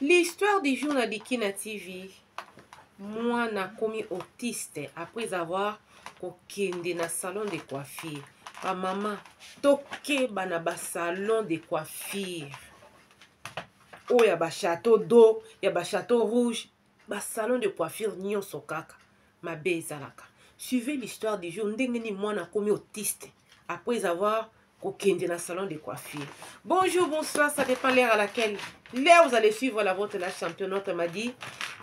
L'histoire du jour na Dikina TV. Mwana akomi autiste après avoir kokende na salon de coiffure. Ba mama tokeba na ba salon de coiffure. Oyo ya ba château d'eau, ya ba château rouge, ba salon de coiffure nyonso kaka mabe ezalaka. Suivez l'histoire du jour ndenge nini mwana akomi autiste après avoir kokende na salon de coiffure. Bonjour, bonsoir, ça dépend l'heure à laquelle l'heure vous allez suivre la vôtre, la championne, notre m'a dit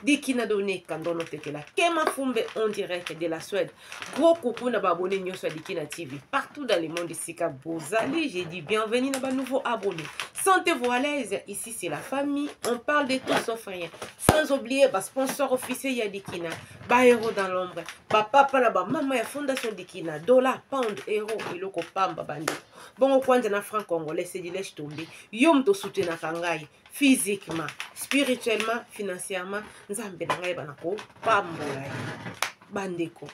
Dikina Donné, Kandono Tekela, Kema Fumbe en direct de la Suède. Gros coucou na ba abonné nyonso ya Dikina TV. Partout dans le monde, esika bozali, j'ai dit bienvenue na ba nouveau abonné. Sentez-vous à l'aise, ici c'est la famille, on parle de tout sauf rien. Sans oublier ba sponsor officiel ya Dikina, ba héros dans l'ombre, ba papa na ba mama ya fondation Dikina, dollar, pound, euro, eloko pamba bandeko. Bongo kwanza na franc congolais, c'est du laisse tomber. Yo moto soutenaka ngai physiquement, spirituellement, financièrement, Nzambe na ngai bana ko pambola ye. Bandeko,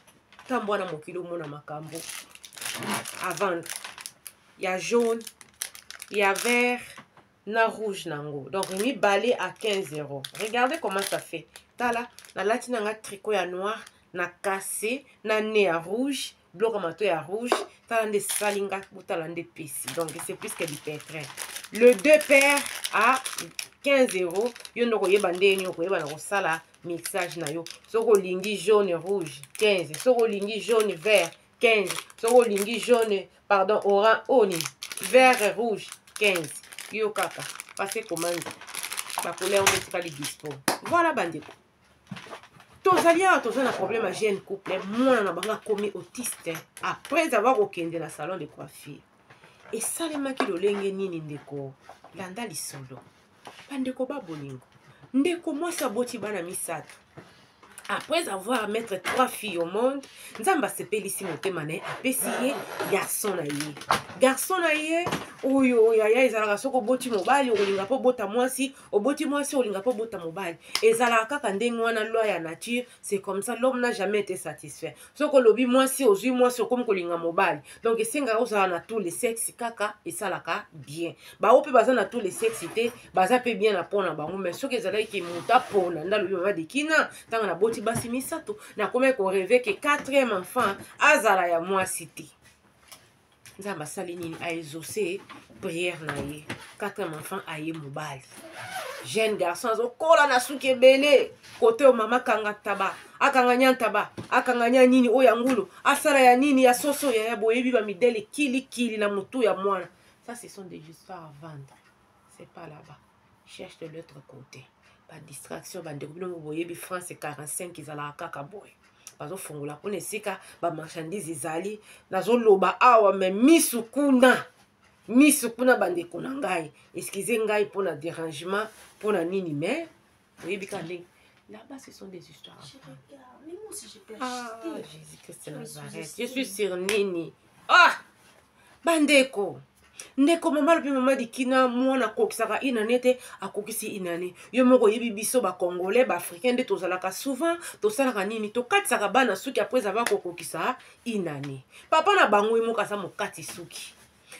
tambwa na mokili omona makambo à vendre. Ya jaune, ya vert, na rouge nango donc mibale à 15 euros. Regardez comment ça fait. Tala, nalati nanga tricot ya noir na cassé na nez ya rouge, biloko ya mato ya rouge. Tala nde esali nga, botala nde epesi. Donc c'est plus que du pétrin. Le deux paires à 15 euros. Yo nde okoyeba ndenge nini okoyeba na kosala mixage na yo. Soki olingi jaune rouge 15, soki olingi jaune vert 15, soki olingi jaune, pardon, orange, oh, nini, vert rouge 15. Yo kaka passe commande, ba couleur oyo etikali dispo. Voilà bandeko, tozali awa, toza na problème ya jeune couple. Mwana na bango akomi autiste après avoir kokende na salon de coiffure. Esalemaki lolenge nini ndeko? Landa lisolo. Bandeko ba bolingo, ndeko mwasi aboti bana misato. Après avoir mettre 3 filles au monde, Nzambe asepelisi motema na ye, apesi ye garçon na ye. Garçon na ye oyo yaya ezalaka soki oboti mobali okolinga mpo obota mwasi, oboti mwasi okolinga mpo obota mobali. Ezalaka kaka ndenge wana, loi ya nature, c'est comme ça, l'homme n'a jamais été satisfait. Soki olobi mwasi, ozwi mwasi, okomi kolinga mobali. Donc esengaka ozala na tous les sexes, kaka esalaka bien. Bao mpe baza na tous les sexes te, baza mpe bien na pona bango. Mais soki ezalaki ke moto apona, nde alobi mama Dikina, ntango naboti basi misato, nakomaki koreve ke 4e enfant azala ya mwasi te. Nzambe asali nini? Aexauce prière na ye. 4e enfant aye mobali. Jeune garçon azokola na suki ebele. Kote oyo mama akanga taba, akanga nya ntaba, akanga nya nini oyo ya ngulu, asala ya nini ya soso ya ya boyebi ba midele kili kili na mutu ya mwana. Ça ce sont des histoires à vendre. C'est pas là-bas. Cherche de l'autre côté. Ba distraction bandeko bino boyebi France 45 ezalaka kaka boye. Bazofongola kuna esika ba marchandise ezali. Nazoloba awa mais misu kuna. Misu kuna bandeko na ngai. Excusez ngai pour na dérangement, pour na nini mais oyebi kaka ndenge. Là-bas, ce sont des histoires. Je regarde. Mais moi aussi, j'ai pas Ah, acheté. Jésus-Christ de Je me suis Nazareth. Je acheté. suis sur nini. Ah! Bandeko. Ndeko mama lobi mama Dikina, mwana akokisaka inane te, akokisi inane. Yo moko oyebi biso ba Congolais, ba Africains nde tozalaka souvent, tosalaka nini? Tokatisaka bana suki après avoir kokokisa inane. Papa na bango ye moko aza mokati suki.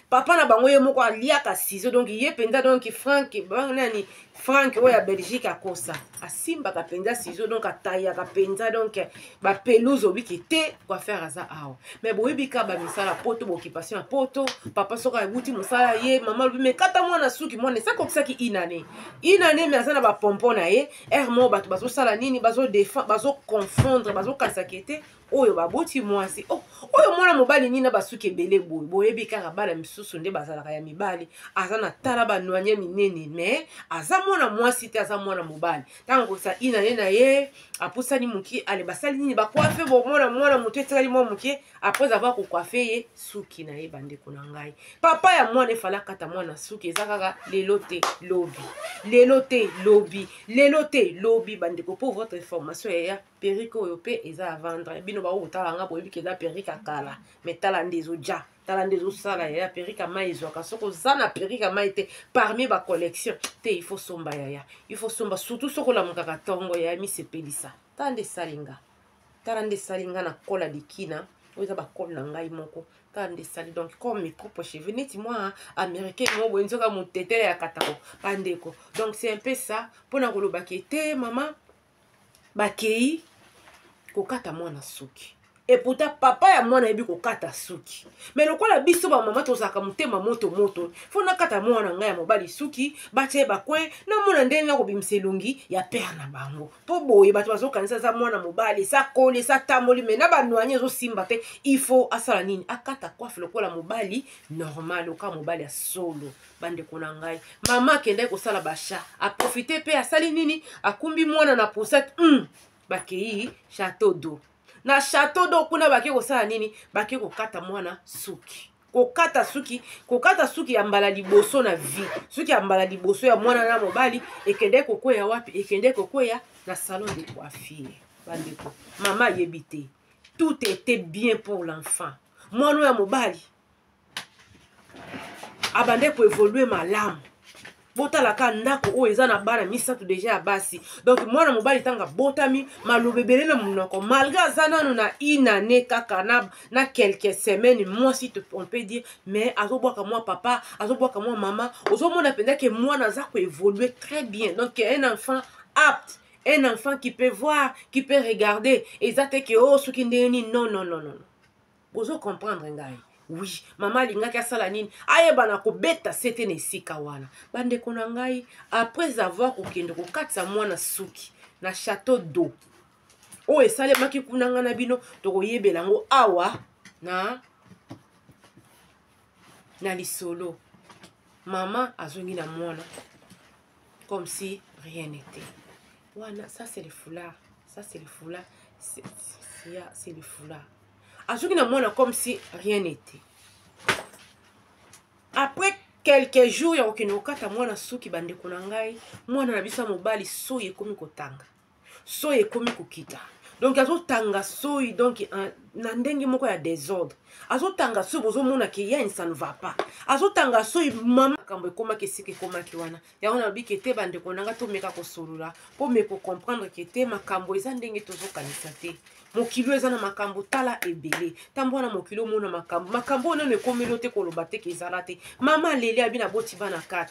Papa na bango ye moko aliaka ciseau, donc ye penza, donc Frank, ba nani, Frank oyo ya Belgique akosa. Asimbaka penza ciseau, donc atayaka penza, donc ba pelouse obiki te, coiffeur aza awa. Mais boyebi ka ba misala poto, ba occupation ya poto, papa soki awuti mosala ye, mama alobi, mais kata mwana suki, mwana esa akokisaki inane. Inane, mais aza na ba pompon na ye, heure moko bato bazosala nini, bazo défendre, bazo confondre, bazokasaka ete oyo baboti mwasi. Oh, oyo mwana mobali nini na basuki ebele boye. Boyebi kaka bana misusu nde bazalaka ya mibali, aza na tala ba noigné minene, mais aza mwana mwasi te, aza mwana mobali. Ntango akokisa inane na ye, apusani moke, ale basali nini, bakoafe bomona mwana moto etikali mwa moke, après avoir kokoafe ye suki na ye. Bandeko na ngai, papa ya mwana efala akata mwana suki, eza kaka lelo te lobi, lelo te lobi, lelo te lobi. Bandeko, pour votre information, yaya perruque oyo pe eza à vendre. Bino ba otala nga boyebi ke eza perruque ya kala, mais tala nde ezoja, tala nde ezosala yaya. Perruque ya mai ezwaka, soki oza na perruque ya mai te parmi ba collection te, il faut somba yaya, il faut somba, surtout soki olamukaka ntongo yaya, misepelisa. Tala nde esali nga, tala nde esali nga na kola Dikina. Oyo eza bakole na ngai moko kaka nde esali, donc comme mes propres cheveux, neti mwa américain moko boye, nzoka motetele ya katako, bandeko. Donc c'est un peu ça mpona kolobaki ete mama bakei kokata mwana suki. Et pourtant papa ya mwana ayebi kokata suki, mais lokola biso bamama tozalaka motema moto moto, fo nakata mwana ngai ya mobali suki, batia ye bacoin, namona ndenge nakobimisa elongi ya père na bango, mpo boye bato bazokanisa aza mwana mobali, esakoli, esatamboli, mais na banoani ezosimba te. Il faut asala nini? Akata coiffe lokola mobali normal, oka mobali ya solo. Bandeko na ngai, mama akendaki kosala basha, aprofite mpe asali nini? Akumbi mwana na poussette, bakei Château d'eau. Na Château d'eau kuna bake kosala nini? Bake kokata mwana suki. Kokata suki, kokata suki ya mbala liboso na vie, suki ya mbala liboso ya mwana na mobali ekende kokweya wapi? Ekende kokweya na salon de coiffure. Bandeko, mama ayebi te. Tout était bien pour l'enfant. Mwana oyo ya mobali abande koévoluer malamu. Botalaka ndako oyo eza na bana misato déjà ya basi. Donc mwana mobali ntango abotami, maloba ebele na monoko, malgré aza nano na une année kaka na quelques semaines, mwasi on peut dire, mais azobwaka mwa papa, azobwaka mwa mama. Ozomona mpenza ke mwana aza koévoluer très bien. Donc un enfant apte, un enfant qui peut voir, qui peut regarder. Eza te ke o oh, soki ndenge nini. Non, non, non, non, bozo comprendre ngai. Oui, mama alingaki asala nini? Ayeba na kobeta sete na esika wana. Bandeko na ngai, après avoir kokende kokatisa mwana suki na Château d'eau, oyo esalemaki kuna, ngai na bino tokoyebela yango awa na lisolo. Mama azongi na mwana comme si rien n'était. Wana, ça c'est le foulard, ça c'est le foulard, c'est le foulard. Azongi na mwana comme si rien n'était. Après quelques jours ya kokende kokata mwana suki, bandeko na ngai, mwana na biso ya mobali, soyi ekomi kotanga, soyi ekomi kokita. Donc azotanga soyi, donc na ndenge moko ya désordre azotanga soyi. Bozomona ke ya ça ne va pas, azotanga soyi. Mama, makambo ekomaki esika ekomaki wana. Yango nalobi ke te, bandeko na nga, tomeka kosolola mpo me kocomprendre ke te, makambo eza ndenge tozokanisa te. Mokili oyo eza na makambo tala ebele. Ntambo wana mokili omona makambo, makambo oyo nano ekomeli yo te, koloba te ke ezala te. Mama aleli, abi naboti bana 4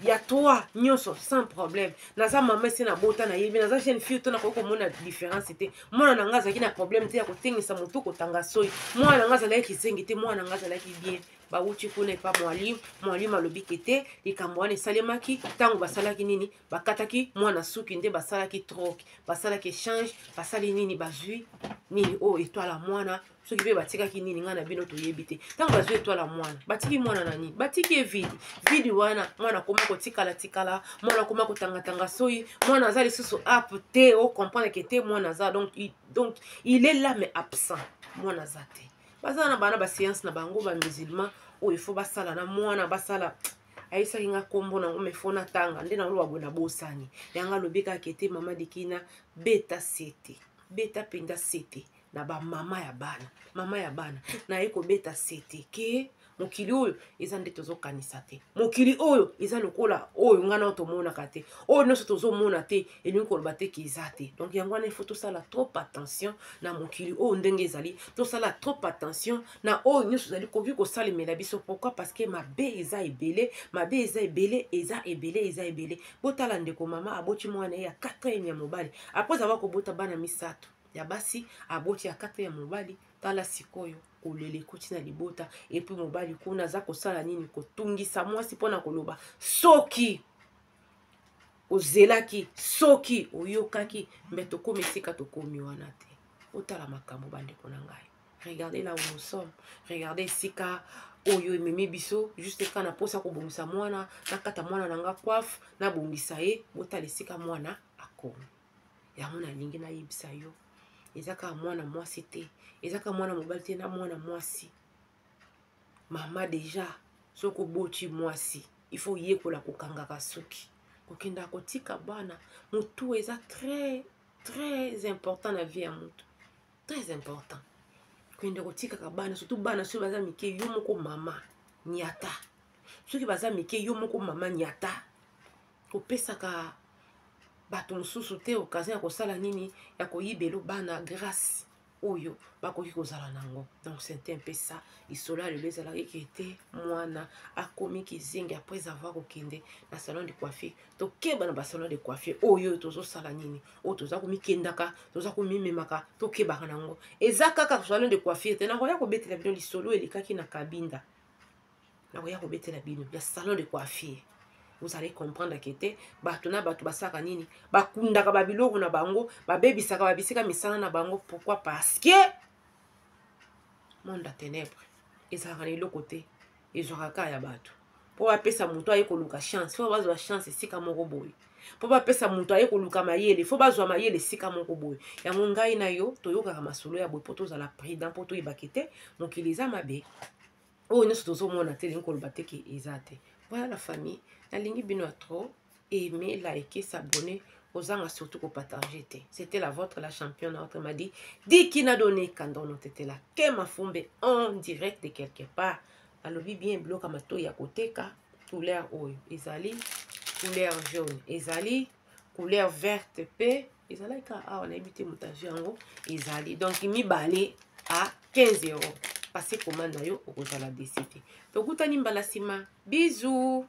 ya 3 nyonso sans problème. Naza mama, ese nabota, nayebi. Naza jeune fille to nakoki komona différence te. Mwana na nga azalaki na problème te ya kotengisa motu, kotanga soyi. Mwana na nga azalaki kizengi te, mwana na nga azalaki bien. Bawuti kuna epa mwalimu, mwalimu alobi ke te, likambo wana esalemaki ntango basalaki nini? Bakataki mwana suki nde basalaki troc, basalaki échange, basali nini? Bazwi nini oyo étoile ya mwana, soki mpe batikaki nini, ngai na bino toyebi te. Ntango bazwi étoile ya mwana, batiki mwana na nini? Batiki ye vide. Vide wana, mwana akoma kotikala tikala, mwana akoma kotangatanga soyi, mwana aza lisusu apte te ocomprendre ke te mwana aza. Donc il est là mais absent. Mwana aza te. Baza na bana baséance na bango bamusulman oyo ifo basala na mwana basala. Ayebisaki nga nkombo nango, mais fo natanga nde naloba boye, nabosani yango. Alobi kaka ete mama Dikina, beta sete, beta mpenza sete na bamama ya bana, mama ya bana naye kobeta sete ke mokili oyo eza nde tozokanisa te. Mokili oyo eza lokola oyo ngai nao tomonaka te. Oyo nyonso tozomona te elingi koloba te ke eza te. Donc yango wana, ifo tosala trop attention na mokili oyo ndenge ezali. Tosala trop attention na oyo nyonso ezali koki kosalemela biso. Pourquoi? Parce que mabe eza ebele, mabe eza ebele, eza ebele, eza ebele. Botala ndeko, mama aboti mwana ye ya 4 ya mobali. Après avoir kobota bana misato ya basi, aboti ya 4 ya mobali. Tala sikoyo kolela ekoti na libota. Et puis mobali kuna aza kosala nini? Kotungisa mwasi mpona koloba soki ozelaki, soki oyokaki mbe tokomi esika tokomi wana te. Otala makambo, bandeko na ngai. Regardez là où nous sommes, regardez esika oyo ememi biso. Juste kaka na mposa kobongisa mwana, nakata mwana na nga coiffe, nabongisa ye. Botala esika mwana akomi. Yango nalingi nayebisa yo, eza kaka mwana mwasi te, eza kaka mwana mobali te, na mwana mwasi. Mama, déjà soki oboti mwasi, il faut oyekola kokangaka suki, kokendaka kotika bana. Motu eza très très important na vie ya motu, très important. Kokende kotikaka bana, surtout bana soki baza mike, yo moko mama niata. Soki baza mike, yo moko mama niata. Kopesaka bato mosusu te occasion ya kosala nini? Ya koyibela bana grâce. oyo bakoki kozala nango. Donc c'était un peu ça lisolo ya lelo. Ezalaki ke te mwana akomi kizengi après avoir kokende na salon de coiffure. Tokeba na basalon de coiffure oyo tozosala nini, oyo toza komikendaka, toza komimemaka, tokebaka nango. Eza kaka salon de coiffure te. Nakoya kobetela bino lisolo elekaki na Kabinda, nakoya kobetela bino ya salon de coiffure. Vous allez comprendre ke te bato na bato basalaka nini, bakundaka babiloko na bango, babebisaka babisika misala na bango. Pourquoi? Parce que monde ya ténèbre ezalaka na eloko te, ezwaka kaka ya bato mpo bapesa moto aye koluka chance. Fo bazwa chance esika moko boye, mpo bapesa moto aye koluka mayele, fo bazwa mayele esika moko boye. Yango ngai na yo toyokaka masolo ya boye mpo tozala prudent, mpo toyebaki te mokili eza mabe. Oyo nyonso tozomona te, elingi koloba te ke eza te. Voilà la famille, nalingi bino ya trop. Aimer, liker, s'abonner, ozanga surtout kopartager te. C'était la vôtre, la championne, autrement dit Dikina Donné Kandono Tetela Kema Fumbe, en direct de quelque part. Alobi bien, biloko ya matoi ya koteka, couleur oyo ezali couleur jaune, ezali couleur verte mpe ezalaki kaka awa, nayebi te moto azwi yango. Ezali donc mibale à 15 euros. Passe commande na yo, okozala déçu te. Tokutani mbala nsima, bisous.